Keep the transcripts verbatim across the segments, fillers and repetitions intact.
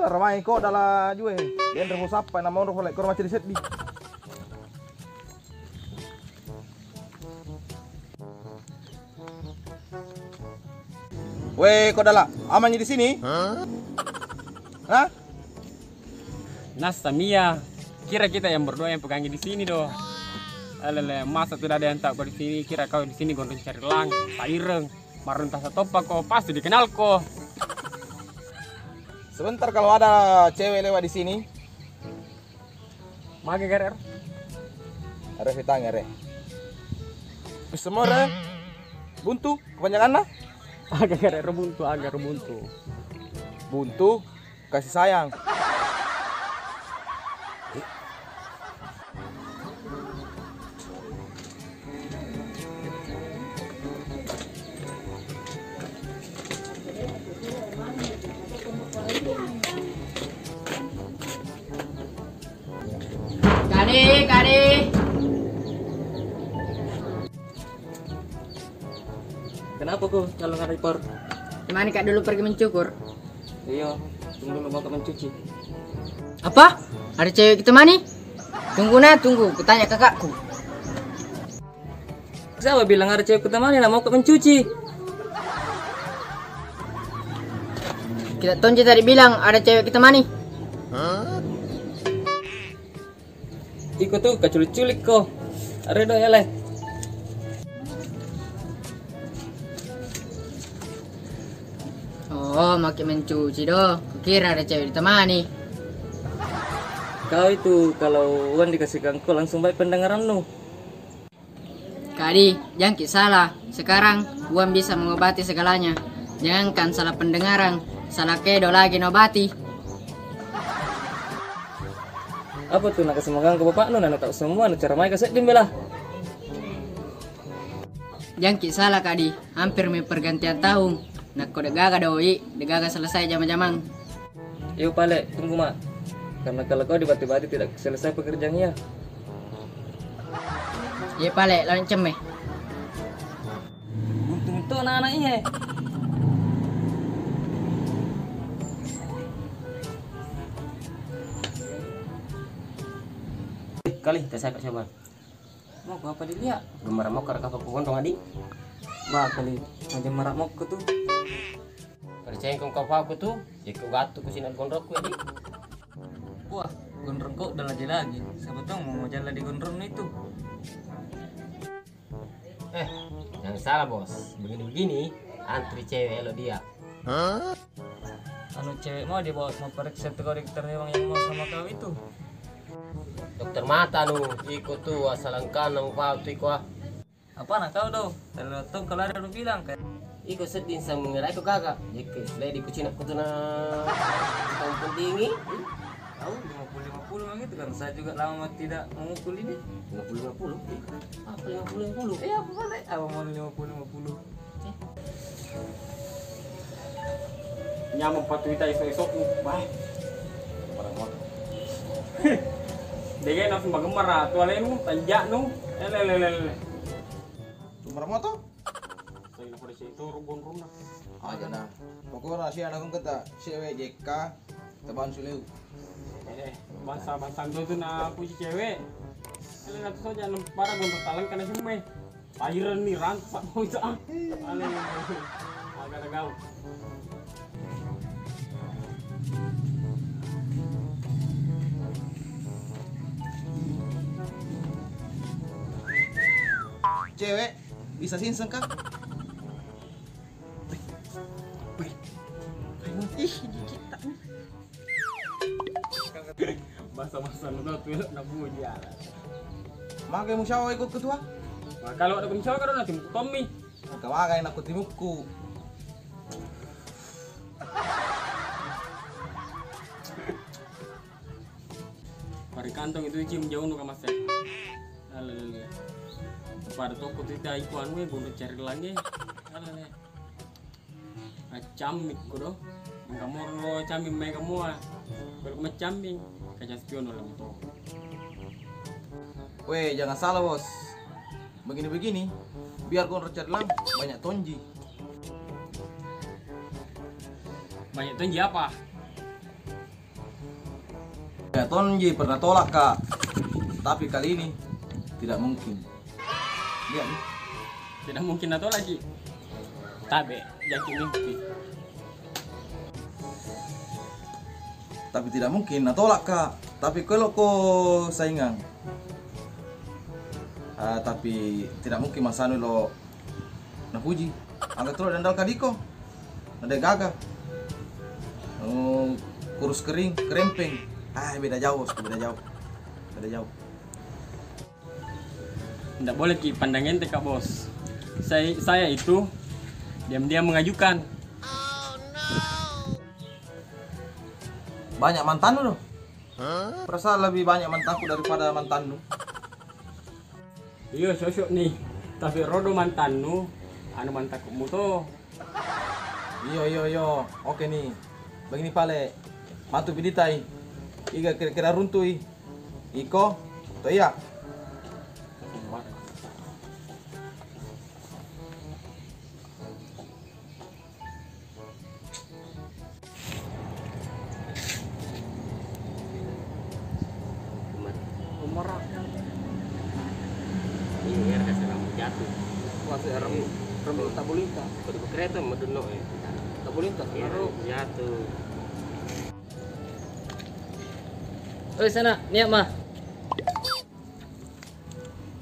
Ramai ko dala jue. Denre mo sappa na monro pole ko macet seddi. Weh, ko dala, amannya di sini? Hah? Nasa Mia, kira kita yang berdua yang pegangi di sini do. Elele, masa tidak ada yang tahu kau di sini? Kira kau di sini gondrong cari lang, paireng, marunta satoppa ko, pasti dikenal ko. Sebentar kalau ada cewek lewat di sini. Mage gare. Are fitang are. Semua re. Buntu kepanjanganna? Aga gare buntu, aga buntu. Buntu kasih sayang. Kade, kade. Kenapa ko kalau nggak report? Temani kak dulu pergi mencukur. Iya, tunggu dulu mau mencuci. Apa? Ada cewek kita mani? Tunggu nah, tunggu. Kutanya kakakku. Siapa bilang ada cewek kita mani? Nah, mau mencuci. Kita tonji tadi bilang ada cewek kita mani. Iko tu kaculik-culik ko. Are do ele. Oh, makin mencuci do. Kukira ada cewek ditemani. Kau itu kalau uang dikasihkan kau langsung baik pendengaranmu. Kadi, jangki salah. Sekarang uang bisa mengobati segalanya. Jangankan salah pendengaran, salah kedo lagi nobati. Apa tu nakasemangang ke bapaknu, nana tahu semua, nu cara mai kasedding bela. Jangki salah kadi, hampir mi pergantian tahun. Nakko degaga doi, degaga selesai jama-jamang. Iyo pale, tunggu ma. Karena kalau kau dibati-bati tidak selesai pekerjaan iya. Iya pale, lawan cemme. Untung itu anak-anak iya. Kali, tak saya coba. Mau apa dilihat? Gemar mau karena apa pun dong adi. Bah kali, macam marak mokko tu. Percaya kau kau aku tu, ya kau gatu ku sinak gondrokku adi. Wah, gondrong kok udah lagi-lagi. Siapa tahu mau jalan di gondrong itu. Eh, jangan salah bos. Begini-begini, antri cewek elok dia. Anu cewek mau dibawa sama periksa tuh kalau dokter hewan yang mau sama kau itu. Dokter mata nu, iko tu asal engkana mau pau tu iko ah. Apa nak kau do? Kalau tong kalau ada lu bilang kan. Iko sedding sang mengerai ko gaga. Jeke ledi kucina kutuna. Kampung dingin. Tahu lima puluh lima puluh memang itu kan. Saya juga lama tidak memukul ini. Lima puluh lima puluh. Apa lima puluh lima puluh? Eh apa mana? Apa mau lima puluh lima puluh? Nyameng patu ita esok-esokmu, bah. Parah banget. Dege langsung bagemmara tu alenu, tanjaknu. Elelelele. Nomor motor? Saya nak pada situ rubun-rubun. Aja nah. Pokoknya si anak kita cewek J K teban suleu. Eh, bangsa-bangsa itu tu na puji cewek. Elena tu saja nempara gondok taleng kena semua. Pairenni ranta, oh, itu, ah. Ale, agak ada gaul. Cewek bisa sinseng kah? Wih, wih. Ih, jijik tak nih. Bahasa-bahasa lu tau tuh, nak puji ala. Magai musyawa ikut ketua? Nah, kalau ada musyawa kan nanti tommi. Maka magai nak kutimukku. Pari kantong itu cium jauh nu kamase. Alele. Pada toko tu ita iku anu e, bondo cari lange. Alele. Acamik ko do. Engka moro lo camik mega mua. Kalau macamik, kaca spion lo to. Weh, jangan salah, Bos. Begini-begini, biar kau cari lang, banyak tonji. Banyak tonji apa? Ya, tonji pernah tolak, Kak. Tapi kali ini tidak mungkin. Iya, nih. Tidak mungkin natolak, Ki. Tabe, jaki mimpi. Tapi tidak mungkin natolak, Kak. Tapi kalau ko saingan. Ah, tapi tidak mungkin masanu lo napuji. Angka terus dandal kadiko. Nade gaga. Oh, kurus kering, kerempeng. Ah, beda jauh, Bosku, beda jauh. Beda jauh. Ndak boleh ki pandang enteng, Kak Bos. Saya, saya itu diam-diam mengajukan. Banyak mantannu tuh. Perasaan lebih banyak mantanku daripada mantannu. Iya, cocok nih. Tapi rodo mantannu, anu mantanku muto. Iyo, iyo, iyo. Oke nih. Begini pale. Matu piditai. Iga kira-kira runtui. Iko. To iya. Umar. Ini ya, rasa rambut jatuh. Wah, saya rambut, rambut tak boleh tak. Kalau kereta medunno, eh. Tak boleh tak. Iya, rambut jatuh. Oi, sana, niat mah.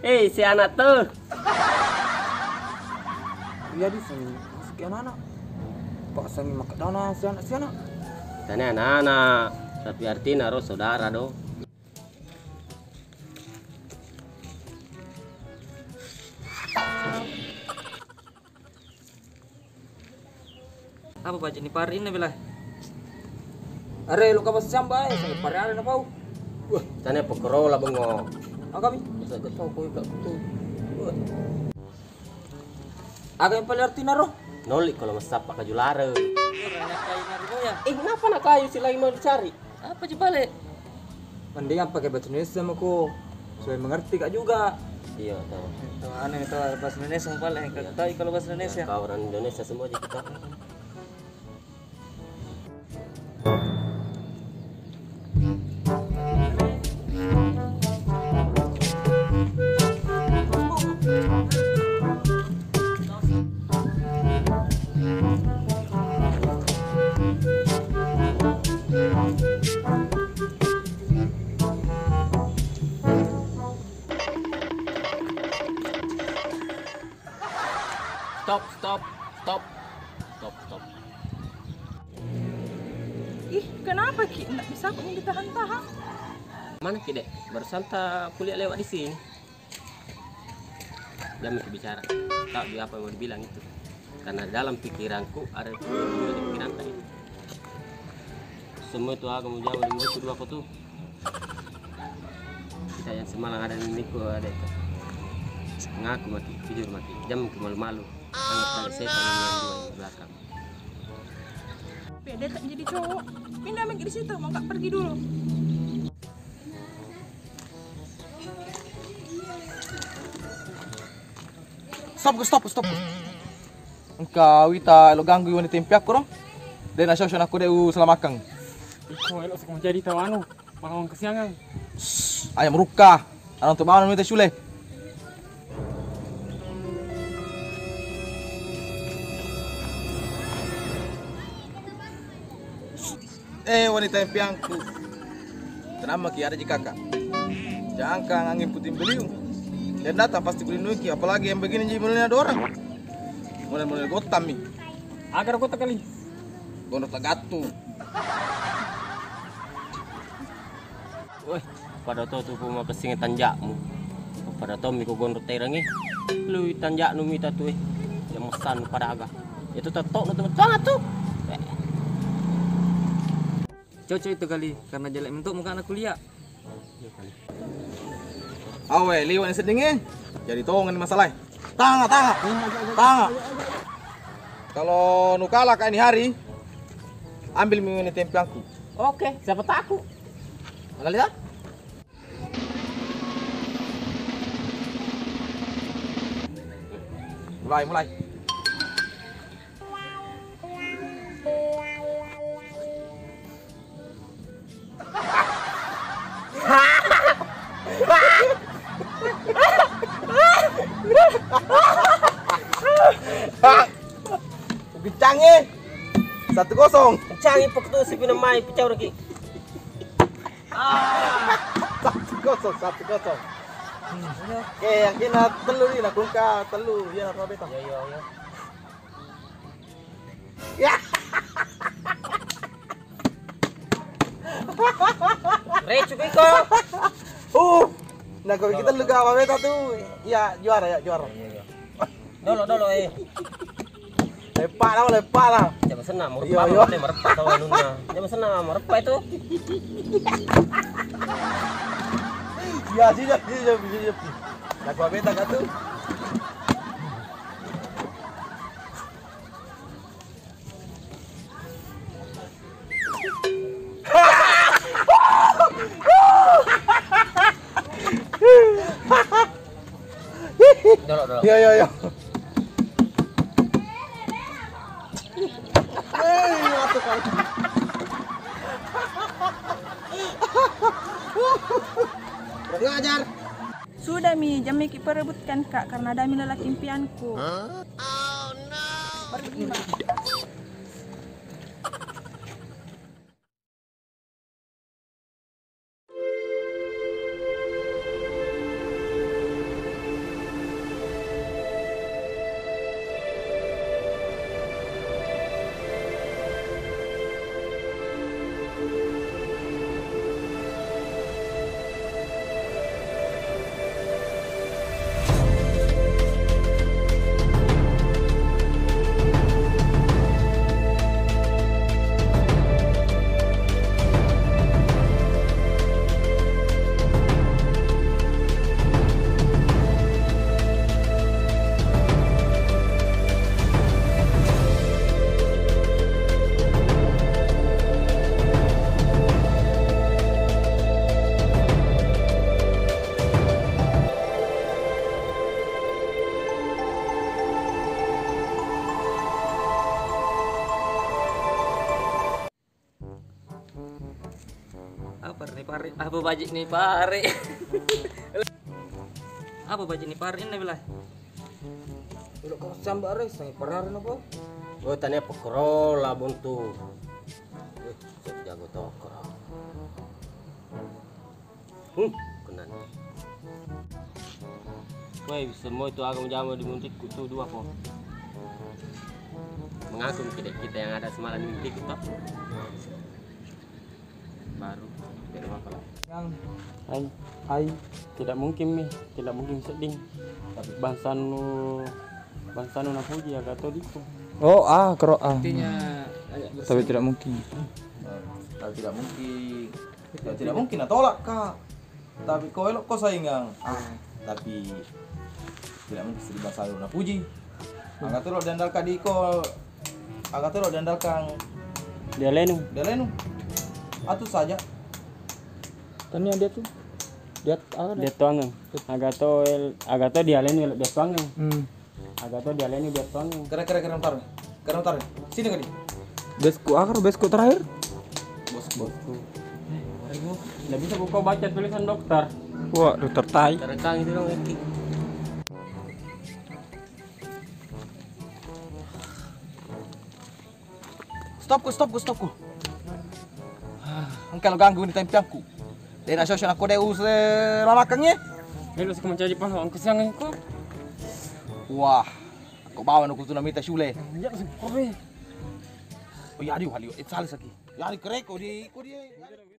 Eh, si anak tuh. Iya, di sini. Sekian anak. Pak Sami makan dana si anak, si anak. Tanya anak-anak, tapi artinya ro saudara do. Apa baca ni pari ini, Bela? Are, lo kapas siamba, eh, saya pari ada na pau. Wah, tane pokorola bengo. Aga mi? Masa gak tau koi gak kutu. Wah. Aga yang paling artina ro? Noli kalau masapa kajulara. Ora na kayu naru ya. Eh, kenapa nak kayu si lain mau dicari? Apa je balik? Mendingan pakai bahasa Indonesia mako, supaya mengerti kak juga. Iya, tahu. Tahu aneh tahu bahasa Indonesia mau balik. Iya. Kak tahu kalau bahasa Indonesia. Ya, kau orang Indonesia semua aja kita. Stop, stop, stop. Stop, stop. Ih, kenapa ki? Nggak bisa aku ini ditahan-tahan. Mana ki, Dek? Barusan ta kuliah lewat di sini. Jangan bicara. Tahu dia apa yang mau dibilang itu. Karena dalam pikiranku ada juga di pikiran tadi. Semua itu aku mau jawab di buku dua aku tuh. Kita yang semalam ada di niku ada itu. Ngaku maki, jujur maki. Jangan maki malu-malu. Anggap saja setan yang dua di belakang. Beda tak jadi cowok. Pindah maki di situ, mau nggak pergi dulu. Stop, stop, stop. Engka wita lo ganggu iwani tempe aku ro. De na sosok aku de uselamakang. Iko elo seko menjadi tawanu. Mangawang kesiangan. Ayo merukka. Anang tu bawang wita sule. Eh, wanita impianku. Tenang maki, ada ji kakak. Jangan angin puting beliung. Dan datang pasti kulinuki, apalagi yang begini ji mulai ada orang. Mulai-mulai gottam mi. Agar kota kali. Gondok tagattung. Weh, pada to tu makessing tanjakmu. Pada to mi ko gondok terangi. Lui tanjaknu mita tu eh. Yang mesan pada aga. Itu tetok tu tengah tu. Eh. Cocok itu kali karena jelek mentok muka anak kuliah. Awe, liwat seddingnge. Jadi tongan masalah. Tanga, tanga. Tanga. Kalau nukala kak ini hari, ambil mi ini tempianku. Oke, siapa takut? Mana lihat? Mulai, mulai. Kencangi. Satu kosong. Kencangi, pektu si pinamai, pecah lagi. Satu kosong, satu kosong. Oke, yang kena telu ni, nak kungka telu, ya, nak beta. Ya, ya, ya. Ya. Recu iko. Uh. Nah, kalau kita lu gak apa-apa tu, ya juara, ya juara. Iya, iya. Dolo, dolo, eh. Lepak lah, lepak lah. Jangan senang, mau iya, lepak, iya, mau lepak, tahu alunna. Jangan senang, mau lepak itu. Ya, sini, sini, sini, sini. Nah, gua beta kan tu. Dolo, dolo. Iya, iya, iya. Hei, waktu kau. Kurang ajar. Sudah mi, jammi ki perebutkan, Kak, karena ada mi lelaki impianku. Hah? Pergi, Mak. Apa ni pare? Apa baji ni pare? Apa baji ni pare ini, Bilai? Udah kau sambar, eh, sangi perah nopo? Oh, tania pekro lah buntu. Eh, siap jago tokro. Hmm, kena. Woi, semua itu aga mujama di muntikku tu dua po. Mengaku kita, kita yang ada semalam di muntikku toh. Baru, tidak apa-apa lah. Yang ai, ai, tidak mungkin mi, tidak mungkin sedding. Tapi bangsanu, bangsanu napuji aga to diko. Oh, ah, kero, ah. Artinya, agak tapi tidak mungkin. Tapi tidak mungkin. Ya, tidak mungkin natolak, Kak. Tapi ko elokko saingang. Ah, tapi tidak mungkin seddi basa napuji. Aga to lo diandalkan diko, aga to lo diandalkan dialenu. Dialenu. Atu saja. Tania dia tu. Dia, aga dia tuangeng. Aga to el-, aga to dialenu dia tuangeng. Hmm. Aga to dialeni biar tuang. Kere, kere, kere, ntar. Kere, ntar. Sini, kadi. Besku, akar besku terakhir. Bosku. Bosku. Nggak bisa kau baca tulisan dokter. Wah, dokter tai. Terekam itu dong, Eki. Stopku, stopku, stopku. Engka lo ganggu ni tempiangku. De na sosok aku de us, eh, lalakangnge. Melo siko mancaji paha angku siang ko. Wah, ko bawa nuku tuna mita sule. Iya, siko be. Oh iya, di wali, eh, salah saki. Ya, di kereko di, ko di.